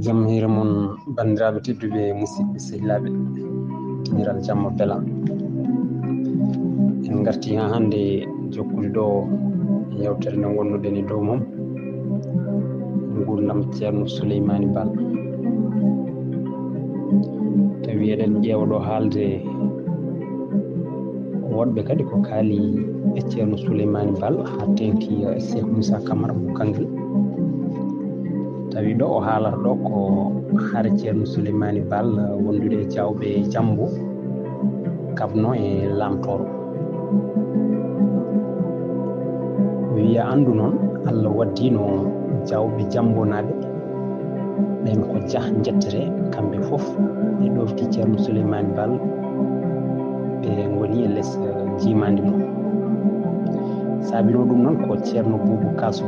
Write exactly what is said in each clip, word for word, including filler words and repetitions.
Jam hiire mon, banndiraaɓe tedduɓe, musidɓe sehilaaɓe, kiñiral jamma bela. En ngarti haa hannde jokkude ɗo yewtere nde ngonnuɗen e dow mum, nguurndam Ceerno Suleymaani Baal. Tawi eɗen ƴeewa ɗo haalde woɗɓe kadi ko kaali e Ceerno Suleymaani Baal, haa teeŋti, eh, Cheikh Moussa Camara mo Kanngel. Tawi ɗo o haalata ɗo ko hare Ceerno Suleymaani Baal, eh, wondude e Jawɓe Jambo, kabno e Lamtooro. O wiya anndu noon, Allah waddino Jawɓe Jambonaaɓe ɓeen ko jah njettete, kamɓe fof ɓe ɗofti Ceerno Suleymaani Baal, ɓe ngoni e les, eh, jiimaandi mum. Saabinoo ɗum noon ko Ceerno Buubu Kaasum.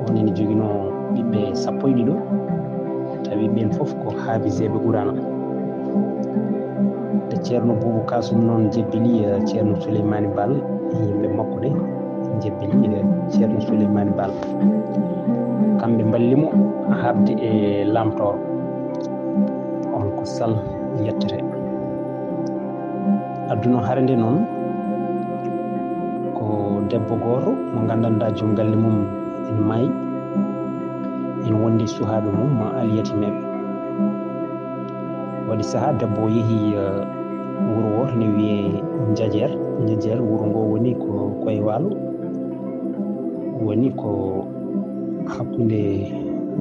On ene joginoo ɓiɓɓe sappo e ɗiɗo, tawi ɓeen fof ko haafiseeɓe Quraana. Nde Ceerno Buubu Kaasum noon jebbili, eh, Ceerno Suleymaani Baal, yimɓe makko ɓe jebbili, eh, Ceerno Suleymaani Baal. Kamɓe mballi mo haɓde e Lamtooro. On ko sal yettete. Adduno hare nde noon ko debbo gooto mo nganndanɗaa joom galle mum ene maayi. Ene wondi e suhaaɓe mum, ma alyatimeeɓe. Waɗi sahaa debbo o yehi, eh, wuro wooto ne wiyee Njajeer. Njajeer, wuro ngo woni ko koye waalo, woni ko hakkunde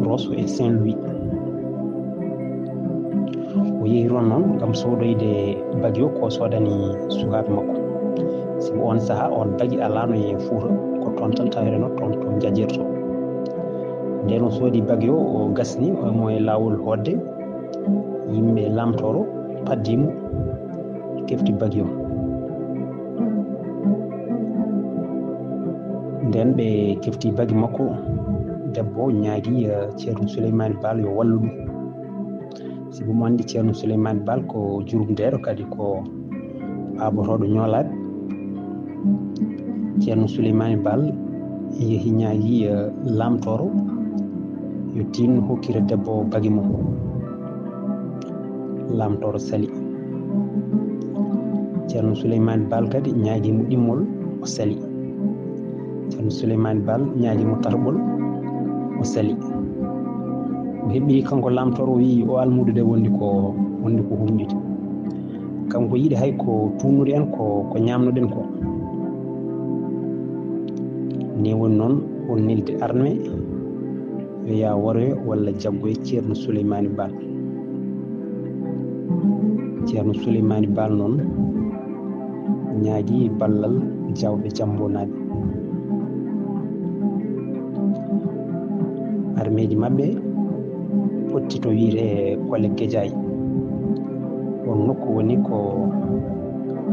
Rosso e Saint-Louis. O yehi toon noon ngam soodoyde bagi o ko soodani suhaaɓe makko. Sibu oon sahaa, oon bagi alaano e Fuuta, ko toon tan taweteno toon to Njajeer to. Ndeen o soodi bagi o, o gasni, o mo e laawol hootde, yimɓe Lamtooro paddii mo, kefti bagi o. Ndeen ɓe kefti bagi makko, debbo o ñaagii, eh, Ceerno Suleymaani Baal yo wallu ɗum. Sibu mo anndi Ceerno Suleymaani Baal ko jurumdeeɗo, kadi ko paabotooɗo ñoolaade. Ceerno Suleymaani Baal yehi ñaagii, eh, Lamtooro yo tinno hokkira debbo o bagi mum. Lamtooro sali. Ceerno Suleymaani Baal kadi ñaagii mo ɗimmol, o sali. Ceerno Suleymaani Baal ñaagii mo tataɓol, o sali. O heɓɓii kanko Lamtooro, o wiyi o almuudo de wondi ko, wondi ko humƴude. Kanko yiɗi hay ko tuunnude en, ko, ko ñaamnoɗen ko. Ni woni noon o neldi arme, yo yaa waroyo walla jaggoye Ceerno Suleymaani Baal. Ceerno Suleymaani Baal noon ñaagii ballal Jawɓe Jambonaaɓe. Armeeji maɓɓe potti to wiyetee Kole Gejaay. On nokku woni ko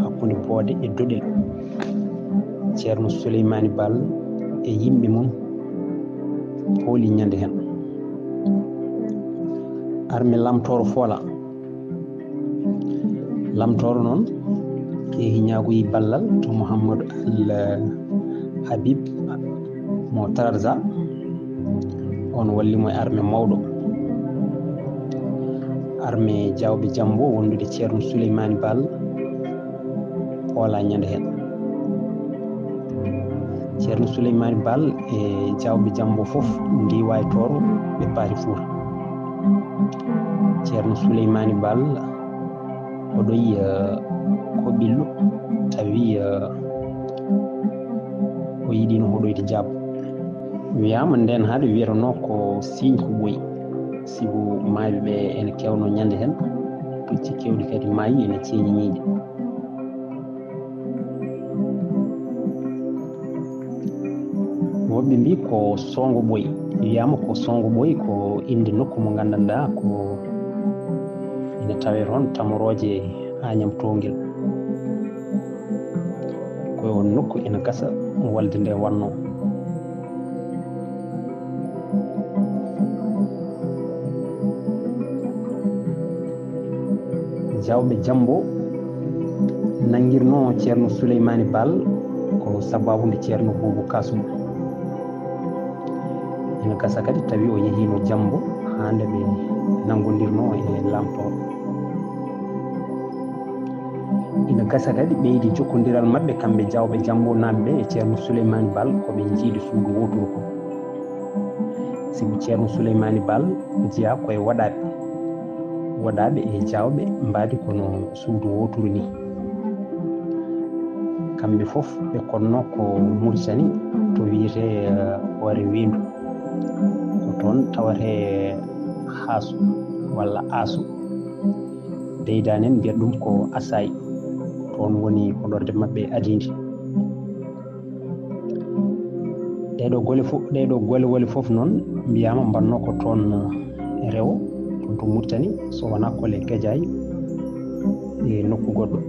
hakkunde Boode e Doɗel. Ceerno Suleymaani Baal e yimɓe mum pooli ñande heen. Arme Lamtooro foola. Lamtooro noon yehi ñaagoyi ballal to Mouhamadou Al Habib mo Trarza. On walli mo e arme mawɗo. Arme Jawɓe Jambo wondude Ceerno Suleymaani Baal poola ñande heen. Ceerno Suleymaani Baal e Jawɓe Jambo fof ndiwa e Tooro, ɓe paari Fuuta. Ceerno Suleymaani Baal hoɗoyi, eh, ko ɓillu, tawi, eh, o yiɗino hoɗoyde jaab. Wiyaama ndeen hade wiyetenoo ko siiñ ko ɓooyi, sibu maayɓe ɓe ene keewno ñande heen, pucci keewɗi kadi maayi ene ceeñi ñiiƴe. Woɓɓe mbii ko Soongo Ɓooyi. Wiyaama ko Soongo Ɓooyi ko innde nokku mo nganndanɗaa ko ina tawee toon Tamorooje Añam Toowngel. Ko e oon nokku ina gasa walde nde wannoo. Jawɓe Jambo nanngirnoo Ceerno Suleymaani Baal ko sabaabu nde Ceerno Buubu Kasum. Ina gasa kadi tawi o yehiino Jammbo haa nde ɓe nanngondirnoo e laamtooɓe. Ina gasa kadi ɓeydi jokkondiral maɓɓe kamɓe Jawɓe Jammbo naaɓe ɓe e Ceerno Suleymaani Baal ko ɓe njiidi suudu wooturu ko. Sibu Ceerno Suleymaani Baal jeyaa ko e waɗaaɓe, waɗaaɓe e Jawɓe mbaadi kono suudu wooturu ni. Kamɓe fof ɓe konnoo ko Muritani to wiyetee Hoore Weendu. Ko toon tawatee Haasu walla Aasu. Deydaaneen mbiyat ɗum ko Asay. Toon woni hoɗorde maɓɓe adiindi. Ɗeeɗo gole fof, ɗeeɗo gole wole fof noon mbiyaama mbannoo ko toon e rewo, toon to Muritani, so wonaa Kole Kejaay e nokku goɗɗo.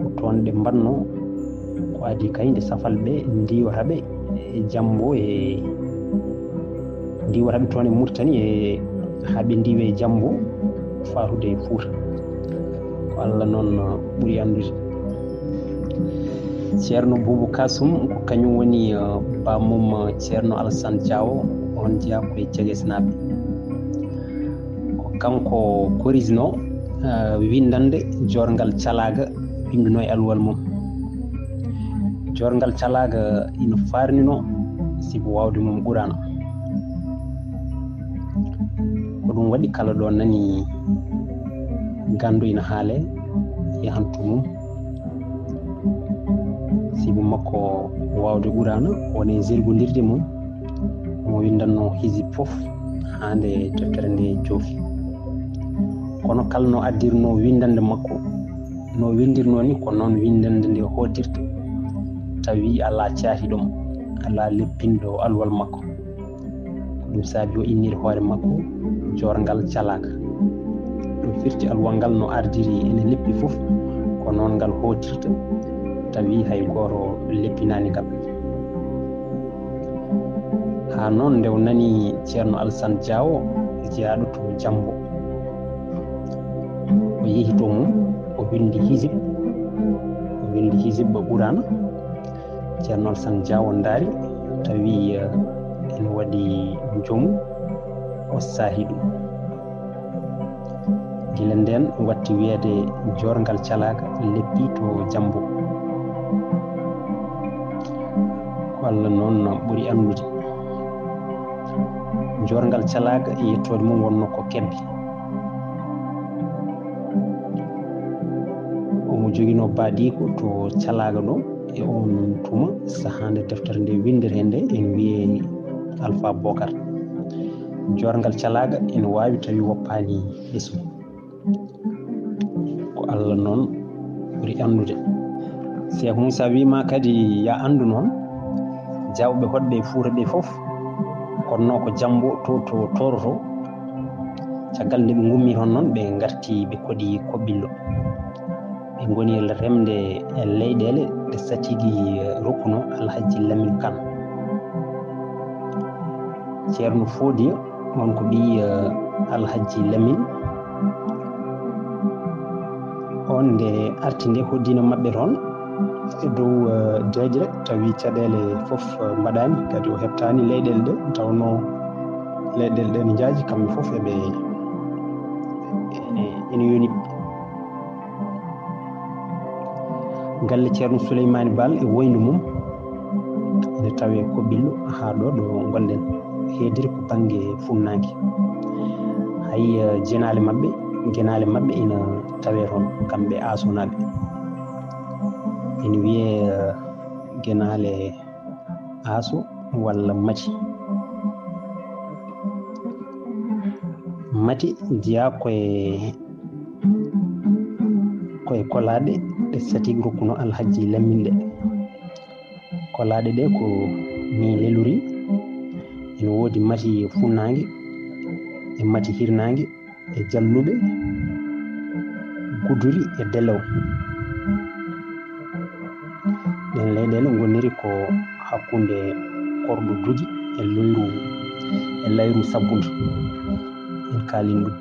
Ko toon ɗe mbannoo, ko adii kay nde safalɓe ndiiwata ɓe e Jammbo e ndiiwata ɓe toon e Muritani e haa ɓe ndiiwe e Jammbo faatude e Fuuta. Ko Allah noon ɓuri anndude. Ceerno Buubu Kasum ko kañum woni, eh, bammum, eh, Ceerno Alassane Diawo, oon jeyaa ko e Cegesnaaɓe. Ko kanko korisnoo, eh, winndannde Joorngal Calaaga, winndunoo e alluwal mum. Joorngal Calaaga ina faarninoo sibu waawde mum ɓuraano. Ko ɗum waɗi kala ɗo nani ganndo ina haalee, yahantu mum. Sibu makko waawde ɓuraano, woni e zergondirde mum, mo winndannoo hizib fof haa nde deftere nde joofi. Kono kala no addirnoo winndannde makko, no winndirnoo ni, ko noon winndannde nde hootirta, tawi alaa caatiiɗo mo, alaa leppinɗo alluwal makko. Ko ɗum saabi o inniri hoore makko Joorngal Calaaga. Ɗum firti alluwal ngal no ardiri ene leppi fof, ko noon ngal hootirta, tawi hay gooto leppinaani ngal. Haa noon nde o nani Ceerno Alassane Diawo jeyaaɗo to Jammbo, o yehi to mum, o winndi hizib, o winndi hizib ba ɓuraana. Ceerno Alassane Diawo ndaari, tawi, eh, ene waɗi jomu, o saahi ɗum. Gila ndeen watti wiyeede Joorngal Calaaga leppi to Jammbo. Ko Allah noon ɓuri anndude. Joorngal Calaaga e yettoode mum wonnoo ko kebbi. Omo joginoo baadiiko to Calaaga ɗo e oon tuma, sahaa nde deftere nde winndiree nde, ene wiyee Alfa Bokar. Joorngal Calaaga ene waawi tawi woppaani ɓesngu. Ko Allah noon ɓuri anndude. Seek Muusaa wii ma kadi, yaa anndu noon, Jawɓe hoɗɓe e Fuuta ɓe fof, kono ko Jammbo to, to, toroto. Caggal nde ɓe ngummii toon noon, ɓe ngarti, ɓe koɗi Koɓillo. Ɓe ngoni e remde e leyɗeele ɗe Satigi rokkuno Alhaji Lamin Kan. Ceerno Foodiya, on ko ɓiy, eh, Alhaji Lamin. On nde arti nde hoddino maɓɓe toon e dow, eh, deeƴre, tawi caɗeele fof, eh, mbaɗaani, kadi o heɓtaani leyɗeele ɗe, tawnoo leyɗeele ɗe ne njaaji, kamɓe fof eɓe, ene, ene yoni ɓe. Galle Ceerno Suleymaani Baal e woyndu mum ene tawee Koɓillo haa ɗo, ɗo ngonɗen, heediri ko bannge funnaange. Hay, eh, jenaale maɓɓe, genaale maɓɓe ina tawee toon, kamɓe Aasunaaɓe. Ene wiyee, eh, genaale Aasu walla Mati. Mati jeyaa ko e, ko e kolaaɗe ɗe Satigi rokkuno Alhaji Lamin ɗe. Kolaaɗe ɗe ko nii lelori, ene woodi Mati funnaange e Mati hirnaange, e Jalluɓe, Guduri e Delew. Ɗeen leyɗeele ngoniri ko hakkunde Korɗo Dugi e Loyru, e Layru Sabbundu. En kaalii ɗum.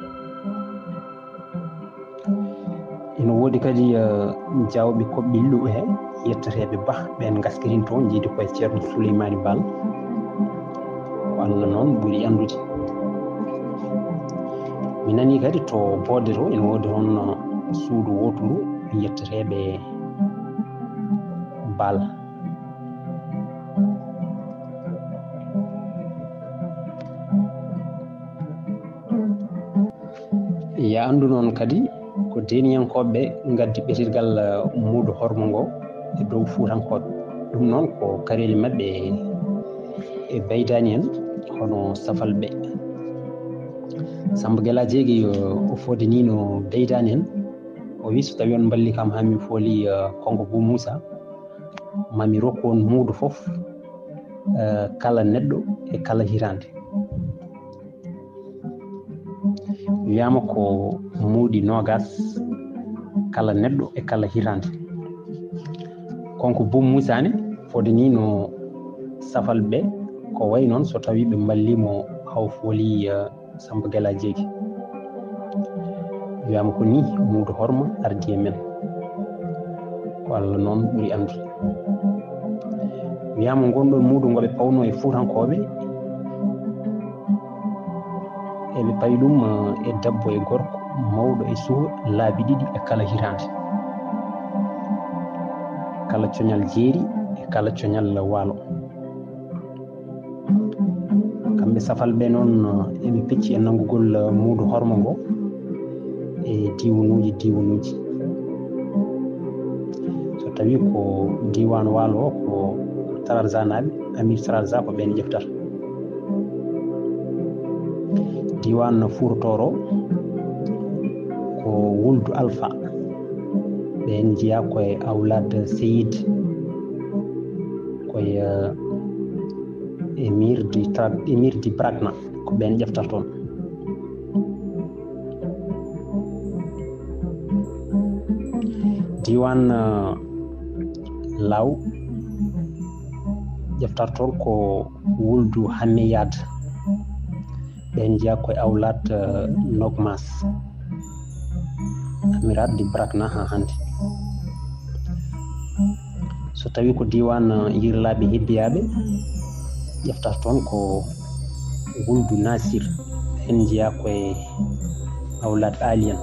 Ina woodi kadi, eh, Jawɓe Koɓɓillo he yetteteeɓe Bah, ɓeen ngaskirinto njiidi ko e Ceerno Suleymaani Baal. Ko Allah noon ɓuri anndude. Mi nanii kadi to Boode to ene woodi toon suudu wooturu, ɓe njetteteeɓe Baal. Yaa anndu noon kadi ko deeniyankooɓe ngaddi ɓetirgal, eh, muudo hormo ngo e dow Fuutankooɓe. Ɗum noon ko kareeli maɓɓe e Beydaani en, hono Safalɓe. Samba Gela Jeegi, eh, o fodiniino Beydaani en. O wi, so tawii on mballii kam haa min fooli, eh, Konko Buu Muusa, ma mi rokku on muudo fof, eh, kala neɗɗo e kala hitaande. Wiyaama ko muuɗi noogas kala neɗɗo e kala hitaande. Konko Buu Muusa ne fodiniino Safalɓe, ko wayi noon so tawii ɓe mballii mo haa o fooli, eh, Samba Gela Jeegi. Wiyaama ko nii muudo horma ardi e men. Ko Allah noon ɓuri anndude. Wiyaama ngon ɗoon muudo ngo ɓe pawnoo e Fuutankooɓe, eɓe payi ɗum, eh, e debbo e gorko, mawɗo e suka, laabi ɗiɗi e kala hitaande. Kala coñal jeeri e kala coñal waalo. Kamɓe Safalɓe noon, eɓe pecci e nanngugol muudo hormo ngo e diiwanuuji, diiwanuuji. So tawii ko diiwaan waalo o, ko Tararza naaɓe, Amir Tararza, ko ɓeen ƴeftata. Diiwaan Fuuta Tooro, ko Wuldu Alfa. Ɓeen njiyaa ko e Awlaad Seyid, ko e, eh, Emir di Tra-, Emir di Brakna, ko ɓeen ƴeftata toon. Diiwaan, eh, Laaw ƴeftata toon ko Wuldu Hammeyad. Ɓeen njiyaa ko e Awlaad, eh, Nokmas. Amiraat di Brakna haa hannde. So tawii ko diiwaan, eh, Yirlaaɓe Hibbiyaaɓe, ƴeftata toon ko Wuldu Nasir. Ɓeen njiyaa ko e Awlaad Aliyan.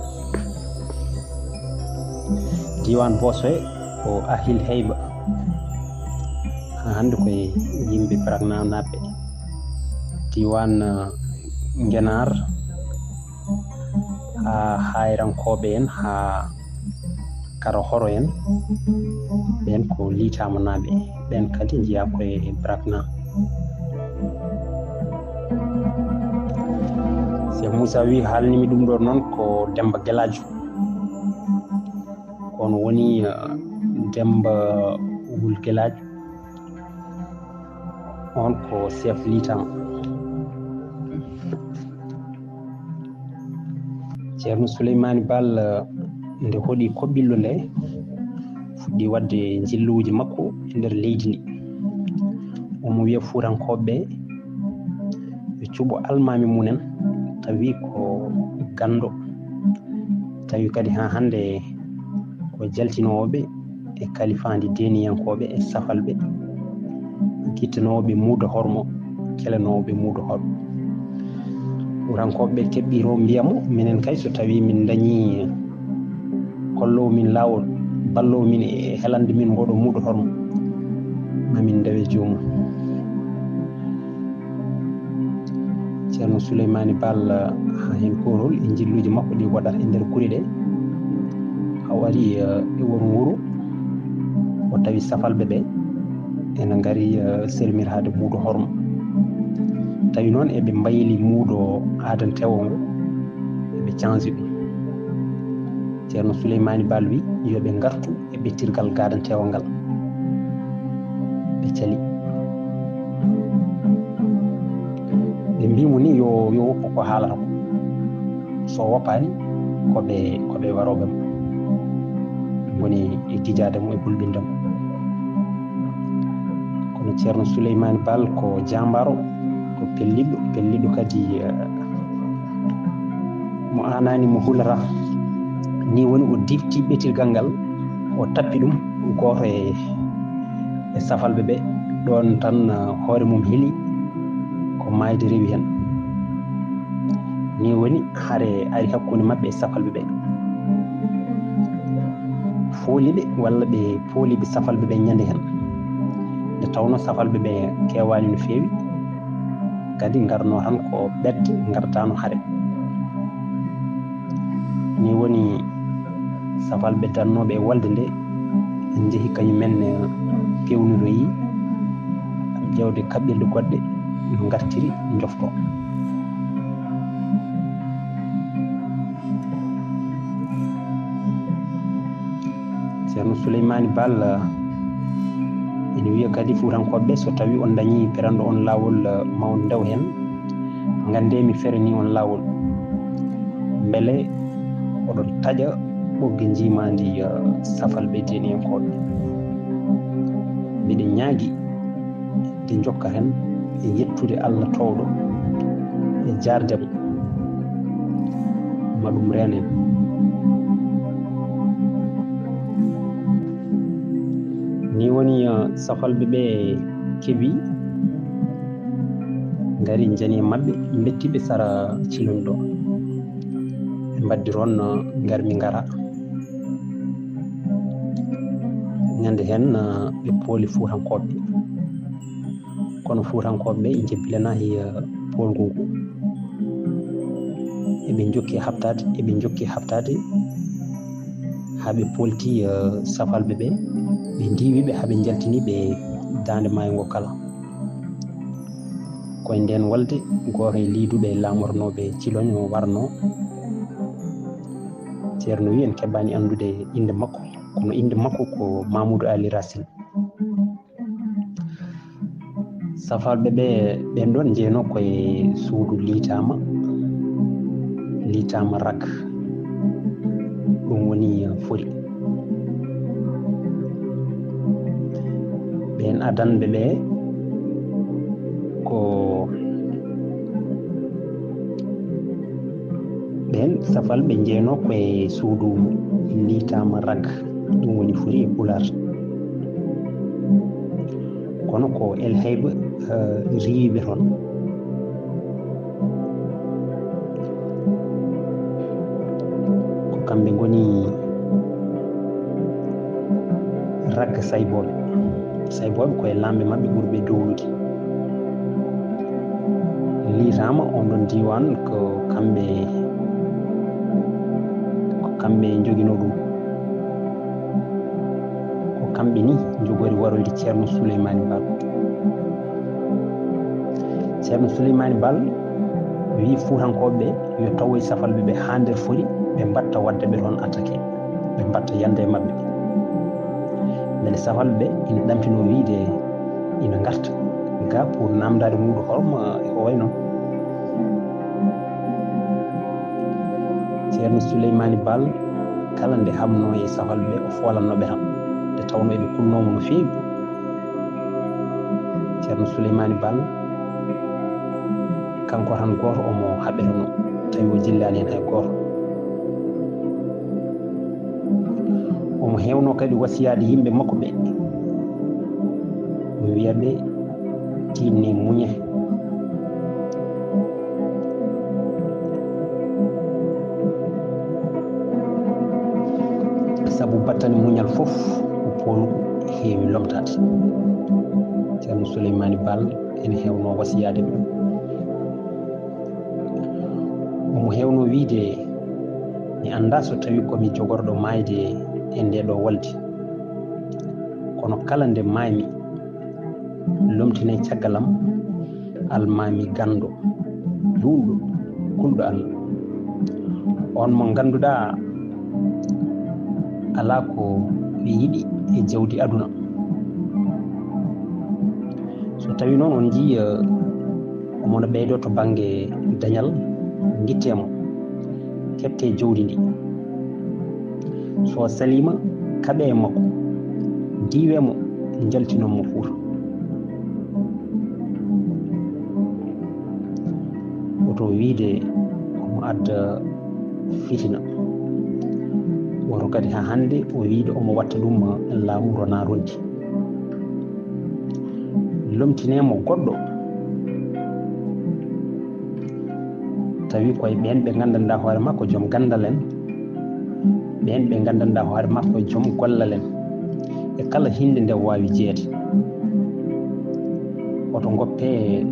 Diiwaan Boosoye ko Ahil Heyba. Haa hannde ko e yimɓe Braknanaaɓe. Diiwaan, eh, Ngenaar, haa Haayrankooɓe en, haa Kara Horo en, ɓeen ko Liitaamanaaɓe, ɓeen kadi njiyaa ko e Brakna. Cheikh Moussa wi, haalnimi ɗum ɗo noon ko Demba Gelaajo. Kono woni, eh, Demba Wul Gelaajo. On ko chef Liitama. Ceerno Suleymaani Baal, eh, nde hoɗi koɓɓillo nde, fuɗɗi waɗde njilluuji makko e nder leydi ndi. Omo wiya Fuutankooɓe ɓe, ɓe cuɓo almaami mumen, tawi ko ganndo, tawi kadi haa hannde ko jaltinooɓe e kalifaandi deeniyankooɓe e safalɓe, gittanooɓe muudo hormo, kelanooɓe muudo hormo. Fuutankooɓe ɓe keɓɓi to mbiya mo, minen kay so tawii min ndañii kolloowo min laawol, balloowo min e helande min ngoɗo muudo hormo, ma min ndewe joomum. Ceerno Suleymaani Baal, haa heen koorol e njilluuji makko ɗi waɗata e nder gure ɗe. Haa o ari, eh, e won wuro, o tawi safalɓe ɓe ene ngari, eh, sermirade muudo hormo. Tawi noon eɓe mbayli muudo aadanteewo ngo, eɓe canji ɗum. Ceerno Suleymaani Baal wi yo ɓe ngartu e ɓettirgal gaadanteewal ngal. Ɓe cali. Ɓe mbii mo ni yo, yo woppu ko haalata ko. So woppaani, ko ɓe, ko ɓe warooɓe mo. Ngoni e gijaade mo, e hulɓinde mo. Kono Ceerno Suleymaani Baal ko jaambaaro, ko pelliɗo, pelliɗo kadi, eh, mo aanaani, mo hulataa. Ni woni o difti ɓetirgal ngal, o tappi ɗum gooto e, e safalɓe ɓe. Ɗoon tan, eh, hoore mum heli, ko maayde rewi heen. Ni woni hare ari hakkunde maɓɓe e safalɓe ɓe. Fooli ɓe walla ɓe pooli ɓe safalɓe ɓe ñande heen. Nde tawnoo safalɓe ɓe keewaani no feewi, kadi ngarnoo tan ko ɓette, ngartaano hare. Ni woni safalɓe dannooɓe e wolde nde, njehi kañum en, eh, pewniroyi ƴeewde kaɓirɗe goɗɗe no ngartiri, njofto. Ceerno Suleymaani Baal, eh, ene wiya kadi Fuutankooɓe, so tawii on ndañii peranɗo on laawol, eh, ma on ndew heen, nganndee mi feranii on laawol. Mbele oɗon taƴa ɓoggi njiimaandi, eh, safalɓe diiniyankooɓe. Mbiɗa ñaagi nde njokka heen e yettude Allah toowɗo e jaarde mo, ma ɗum reen en. Ni woni, eh, safalɓe ɓe keɓi, ngari njani e maɓɓe, mbetti ɓe sara Ciloñ ɗo. Ɓe mbaddi toon, eh, ngarmi ngara. Ñande heen, eh, ɓe pooli Fuutankooɓe. Kono Fuutankooɓe ɓe njebbilanaaki, eh, poolgu ngu. Eɓe njokki haɓtaade, eɓe njokki haɓtaade haa ɓe poolti, eh, safalɓe ɓe. Ɓe ndiiwi ɓe haa ɓe njaltini ɓe daande maayo ngo kala. Ko e ndeen wolde gooto e liiduɓe laamotonooɓe Ciloñ o warnoo. Ceerno wi en keɓaani anndude innde makko, kono innde makko ko Mamoudou Ali Racine. Safalɓe ɓe, ɓeen ɗoon njeynoo ko e suudu liitaama, liitaama rak, ɗum woni fori. Ɓeen adanɓe ɓe ko ɓeen safalɓe njeynoo ko e suudu liitaama rak, ɗum woni fori e Pulaar. Kono ko El Hayba, eh, riiwi ɓe toon. Ko kamɓe ngoni ragga Saybooɓe. Saybooɓe ko e laamɓe maɓɓe ɓurɓe dowlude. Liitaama on ɗon diiwaan ko kamɓe, ko kamɓe njoginoo ɗum. Ko kamɓe ni njogori waroyde Ceerno Suleymaani Baal. Ceerno Suleymaani Baal wii Fuutankooɓe ɓe yo tawoy safalɓe ɓe haa nder fori, ɓe mbaɗta waɗde ɓe toon attaqué, ɓe mbaɗta yande e maɓɓe. Mbele safalɓe ɓe ina ɗamtinoo wiide ina ngarta ga pour naamndaade muuɗum horma e ko wayi noon. Ceerno Suleymaani Baal kala nde haɓnoo e safalɓe ɓe, o foolanno ɓe tan, nde tawnoo eɓe kulnoo mo no feewi. Ceerno Suleymaani Baal kanko tan gooto omo haɓetenoo, tawi o jillaani heen hay gooto. Omo heewnoo kadi wasiyaade yimɓe makko ɓe, o wiya ɓe, "Tiiɗnee, muñee." Sabu battane muñal fof ko poolgu, heewi lomtaade. Ceerno Suleymaani Baal ene heewnoo wasiyaade ɓe. Omo heewnoo wiyde, "Mi anndaa so tawii ko mi jogorɗo maayde e ndee ɗoo wolde. Kono kala nde maaymi, lomtinee caggal am almaami ganndo, juulɗo, kulɗo Allah. On mo ngannduɗaa alaa ko yiɗi e jawdi aduna. So tawii noon on njii, eh, omo no ɓeydoo to bannge dañal, ngittee mo, keɓtee jawdi ndi. So saliima, kaɓee e makko, ndiiwee mo, njaltinon mo Fuuta." Woto wiyde omo adda fitina. Woto kadi haa hannde o wiyde omo watta ɗum laamu ronaa ronti. Lomtinee mo goɗɗo. Tawi koye ɓeen ɓe nganndanɗaa hoore makko joom ganndal en, ɓeen ɓe nganndanɗaa hoore makko joom gollal en, e kala hinnde nde waawi jeyeede. Oto ngoppe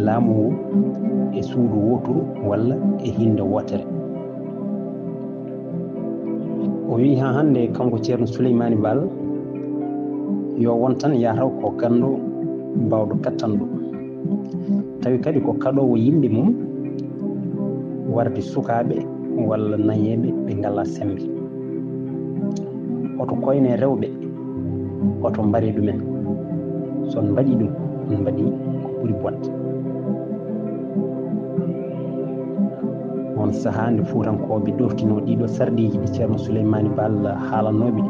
laamu ngu e suudu wooturu walla e hinnde wootere. O wiyi haa hannde kanko Ceerno Suleymaani Baal, yo won tan yataw ko ganndo baawɗo kattanɗo. Tawi kadi ko kaɗoowo yimɓe mum warde sukaaɓe walla nayeeɓe ɓe ngalaa semmbe. Oto koyne rewɓe, oto mbare ɗumen. So on mbaɗii ɗum, on mbaɗii ko ɓuri bonde. Oon sahaa nde Fuutankooɓe ɗoftinoo ɗiiɗoo sarɗiiji ɗi Ceerno Suleymaani Baal haalanooɓe ɗi,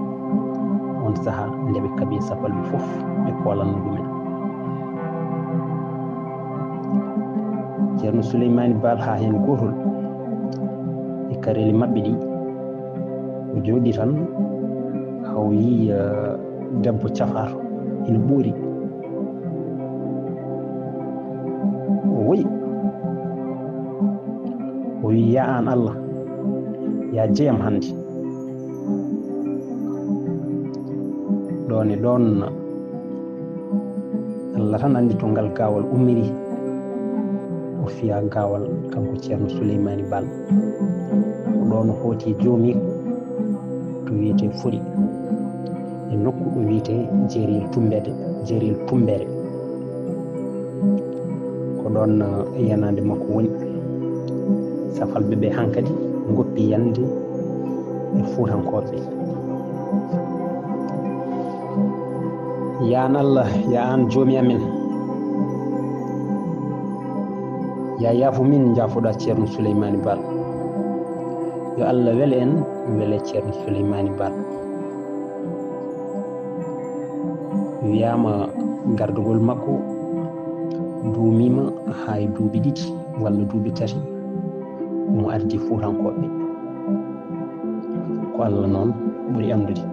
oon sahaa nde ɓe kaɓi sapalɓe fof ɓe koolanno ɗumen. Ceerno Suleymaani Baal haa heen gootol e kareeli maɓɓe ɗi, o jooɗii tan, haa o yii, eh, debbo cafaato ina ɓoori. O woyi. O wiyi, "Yaa aan Allah, yaa jeyam hannde." Ɗoon e ɗoon, Allah tan anndi to ngal gaawal ummiri. O fiyaa gaawal kanko Ceerno Suleymaani Baal. Ko ɗoon o hooti e joomiiko to wiyetee Fori, e nokku ɗo wiyetee Jeeriyel Tummbede, Jeeriyel Tummbere. Ko ɗoon, eh, yanaande makko woni. Safalɓe ɓe hankadi ngoppi yande e Fuutankooɓe. Yaa aan Allah, yaa aan joomi amen, yaa yaafo min, njaafoɗaa Ceerno Suleymaani Baal. Yo Allah wele en, wele Ceerno Suleymaani Baal. Wiyaama gardugol makko duumiima haa e duuɓi ɗiɗi walla duuɓi tati, mo ardi Fuutankooɓe. Ko Allah noon ɓuri anndude.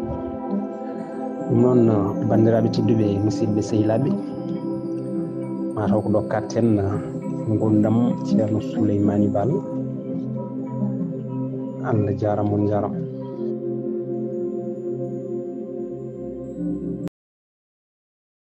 Ɗum noon, banndiraaɓe tedduɓe, musidɓe sehilaaɓe, maa taw ko ɗo katten ngurndam Ceerno Suleymaani Baal. Allah jaaraama, on njaaraama.